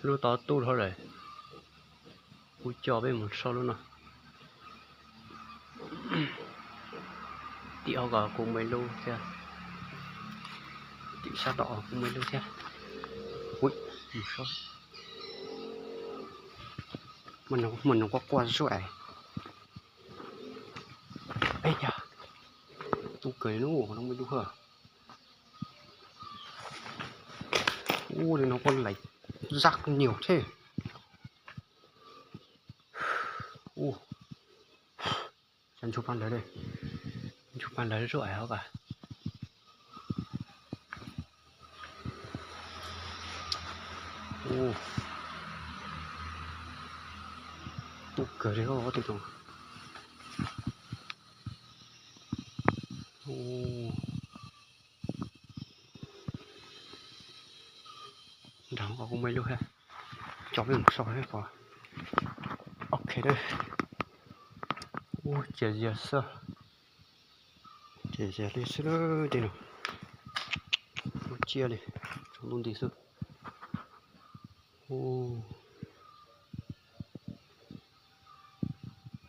Lub tod tub dhau lawm. Kuv coj peb mus saib lub no. Tim hauv ko kuj muaj ib lub thiab. Tim sab tom kuj muaj ib lub thiab. Ui, mus saib. Muaj noog quaj quaj zuj zuaj. Ej yog, tub kawg li no, no muaj ib lub thiab. Ub, li no kuj laim zaj nyuag thiab. Ub, ntsug paj ntawd, ntsug paj ntawd zuj zuaj hauv ko. Ub, tub kawg li os, tub zoo. Ub, nram ko kuj muaj ib lub thiab, coj peb mus saib pom. Ok, ub, ciam zias xwb. Ciam zias li xwb tej no. Ua ciaj li, tsaus ntuj nti xwb. Ub,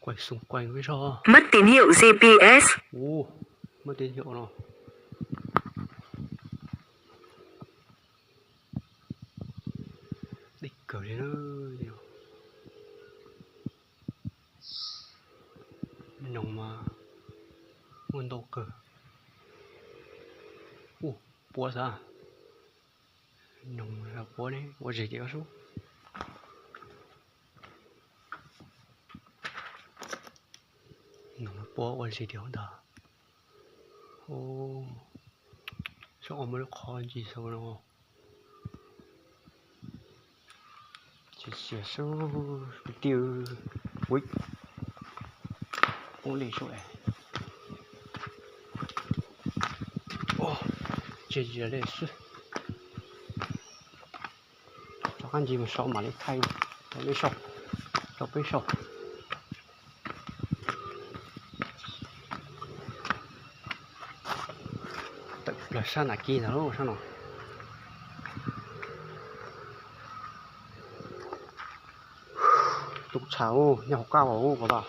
quaj xoo quaj peb zog. Mất tín hiệu G P S. Ub, muaj tín hiệu no. Deb kawg li na. Noog mas muaj ntau kawg. Ub, puab xav. Noog puab ne, ua zis tim ko sub. Noog puab ua zis tim hauv ntag. Ub, saib muaj lub qhov ntsis saum no. Xiam xiam sub kwv tij. Ub, ub li sub. Ub, tsis zias li xwb. Rov qab ntsis mus saud mam li thaij rau peb saib, rau peb saib. Tawm plaws sab nram kis ntag lauj, sab no. Tub tshaj, nyob hauv qab os, pom tas.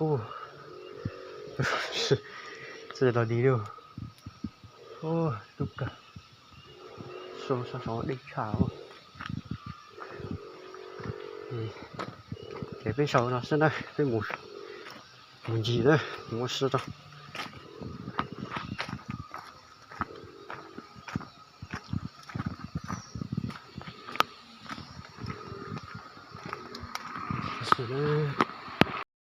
Ub, tsis los dim li. Ub, tub kawg. Sab saud deb tshaj. Ces peb saum no xwb na, peb mus, mus ncig na, mus ua si rau. Ua si na.